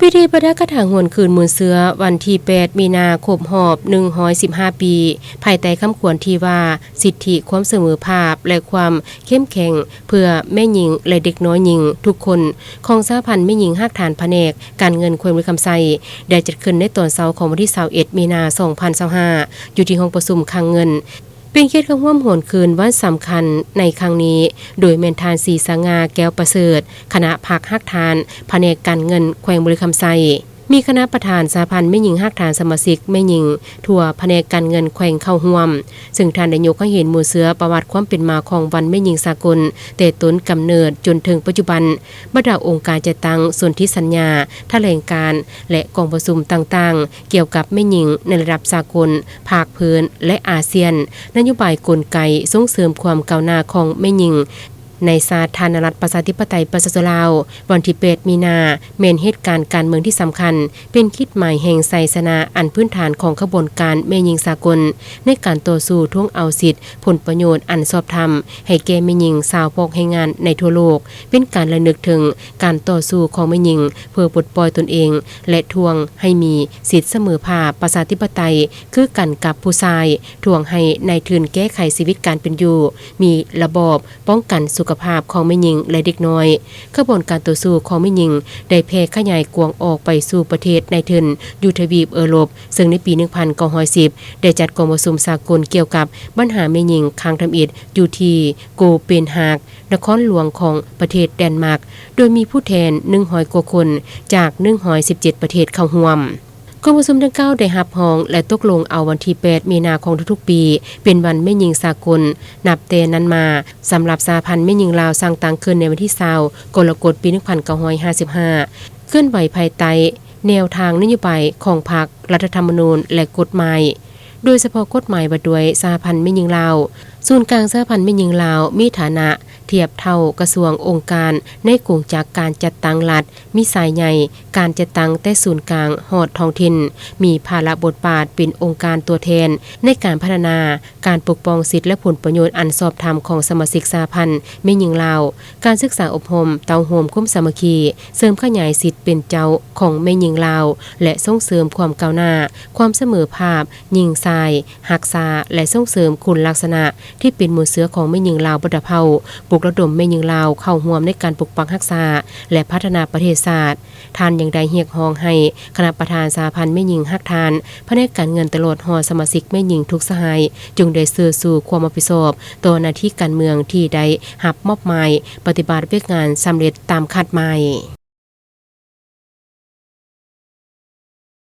ພິທີປະດັບກະຖາງຫວນຄືນມູນເຊື້ອ ວັນທີແປດ ມີນາ ຄົບຮອບ ໜຶ່ງຮ້ອຍສິບຫ້າ ປີ ພາຍໃຕ້ຄຳຂວັນທີ່ວ່າ ສິດທິ, ຄວາມສະເໝີພາບ ແລະ ຄວາມເຂັ້ມແຂງ ເພື່ອແມ່ຍິງ ແລະ ເດັກນ້ອຍຍິງທຸກຄົນ ຂອງສະຫະພັນແມ່ຍິງຮາກຖານພະແນກການເງິນແຂວງບໍລິຄຳໄຊ ໄດ້ຈັດຂຶ້ນໃນຕອນເຊົ້າຂອງວັນທີຊາວເອັດ ມີນາ ສອງພັນຊາວຫ້າ ຢູ່ທີ່ຫ້ອງປະຊຸມຄັງເງິນ. ເປັນກຽດເຂົ້າຮ່ວມຫວນຄືນວັນສຳຄັນໃນຄັ້ງນີ້ ໂດຍແມ່ນທ່ານ ສີສະຫງ່າ ແກ້ວປະເສີດ ຄະນະພັກຮາກຖານ ພະແນກການເງິນແຂວງບໍລິຄຳໄຊ, ມີຄະນະປະທານສະຫະພັນແມ່ຍິງຮາກຖານ, ສະມາຊິກແມ່ຍິງທົ່ວພະແນກການເງິນແຂວງເຂົ້າຮ່ວມ, ເຊິ່ງທ່ານໄດ້ຍົກໃຫ້ເຫັນມູນເຊື້ອປະຫວັດຄວາມເປັນມາຂອງວັນແມ່ຍິງສາກົນ ແຕ່ຕົ້ນກຳເນີດຈົນເຖິງປັດຈຸບັນ, ບັນດາອົງການຈັດຕັ້ງ, ສົນທິສັນຍາ, ຖະແຫຼງການ ແລະ ກອງປະຊຸມຕ່າງໆ ກ່ຽວກັບແມ່ຍິງໃນລະດັບສາກົນ, ພາກພື້ນ ແລະ ອາຊຽນ, ນະໂຍບາຍກົນໄກສົ່ງເສີມຄວາມກ້າວໜ້າຂອງແມ່ຍິງໃນສາທາລະນະລັດ ປະຊາທິປະໄຕ ປະຊາຊົນລາວ, ວັນທີແປດ ມີນາ ແມ່ນເຫດການການເມືອງທີ່ສຳຄັນ, ເປັນຂີດໝາຍແຫ່ງໄຊຊະນະອັນພື້ນຖານຂອງຂະບວນການແມ່ຍິງສາກົນ ໃນການຕໍ່ສູ້ທວງເອົາສິດ ຜົນປະໂຫຍດອັນຊອບທຳໃຫ້ແກ່ແມ່ຍິງຊາວພອກແຮງງານໃນທົ່ວໂລກ, ເປັນການລະນຶກເຖິງການຕໍ່ສູ້ຂອງແມ່ຍິງເພື່ອປົດປ່ອຍຕົນເອງ ແລະ ທວງໃຫ້ມີສິດສະເໝີພາບປະຊາທິປະໄຕຄືກັນກັບຜູ້ຊາຍ, ທວງໃຫ້ນາຍທຶນແກ້ໄຂຊີວິດການເປັນຢູ່, ມີລະບອບປ້ອງກັນສຸຂະພາບຂອງແມ່ຍິງ ແລະ ເດັກນ້ອຍ. ຂະບວນການຕໍ່ສູ້ຂອງແມ່ຍິງໄດ້ແຜ່ຂະຫຍາຍກວ້າງອອກໄປສູ່ປະເທດນາຍທຶນຢູ່ທະວີບເອີຣົບ, ເຊິ່ງໃນປີໜຶ່ງພັນເກົ້າຮ້ອຍສິບ ໄດ້ຈັດກອງປະຊຸມສາກົນກ່ຽວກັບບັນຫາແມ່ຍິງຄັ້ງທຳອິດຢູ່ທີ່ໂກເປນຮາກ ນະຄອນຫຼວງຂອງປະເທດແດນມາກ, ໂດຍມີຜູ້ແທນໜຶ່ງຮ້ອຍກວ່າຄົນຈາກໜຶ່ງຮ້ອຍສິບເຈັດປະເທດເຂົ້າຮ່ວມ. ກອງປະຊຸມດັ່ງກ່າວໄດ້ຮັບຮອງ ແລະ ຕົກລົງເອົາວັນທີແປດ ມີນາຂອງທຸກໆປີ ເປັນວັນແມ່ຍິງສາກົນ. ນັບແຕ່ນັ້ນມາ, ສຳລັບສະຫະພັນແມ່ຍິງລາວ ສ້າງຕັ້ງຂຶ້ນໃນວັນທີຊາວ ກໍລະກົດ ປີໜຶ່ງພັນເກົ້າຮ້ອຍຫ້າສິບຫ້າ ເຄື່ອນໄຫວພາຍໃຕ້ແນວທາງນະໂຍບາຍຂອງພັກ, ລັດຖະທຳມະນູນ ແລະ ກົດໝາຍ, ໂດຍສະເພາະກົດໝາຍວ່າດ້ວຍສະຫະພັນແມ່ຍິງລາວ. ສູນກາງສະຫະພັນແມ່ຍິງລາວມີຖານະທຽບເທົ່າກະຊວງ, ອົງການໃນກົງຈັກການຈັດຕັ້ງລັດ, ມີສາຍໃຍການຈັດຕັ້ງແຕ່ສູນກາງຮອດທ້ອງຖິ່ນ, ມີພາລະບົດບາດເປັນອົງການຕົວແທນໃນການພັດທະນາ, ການປົກປ້ອງສິດ ແລະ ຜົນປະໂຫຍດອັນຊອບທຳຂອງສະມາຊິກສະຫະພັນແມ່ຍິງລາວ, ການສຶກສາອົບຮົມ, ເຕົ້າໂຮມຄວາມສາມັກຄີ, ເສີມຂະຫຍາຍສິດເປັນເຈົ້າຂອງແມ່ຍິງລາວ ແລະ ສົ່ງເສີມຄວາມກ້າວໜ້າ, ຄວາມສະເໝີພາບຍິງຊາຍ, ຮັກສາ ແລະ ສົ່ງເສີມຄຸນລັກສະນະທີ່ເປັນມູນເຊື້ອຂອງແມ່ຍິງລາວບັນດາເຜົ່າ, ປຸກລະດົມແມ່ຍິງລາວເຂົ້າຮ່ວມໃນການປົກປັກຮັກສາ ແລະ ພັດທະນາປະເທດຊາດ. ທ່ານຍັງໄດ້ຮຽກຮ້ອງໃຫ້ຄະນະປະທານສະຫະພັນແມ່ຍິງຮາກຖານ, ພະແນກການເງິນ ຕະຫຼອດຮອດສະມາຊິກແມ່ຍິງທຸກສະຫາຍ ຈົ່ງໄດ້ເຊີຊູຄວາມຮັບຜິດຊອບຕໍ່ໜ້າທີ່ການເມືອງທີ່ໄດ້ຮັບມອບໝາຍ, ປະຕິບັດວຽກງານສຳເລັດຕາມຄາດໝາຍ.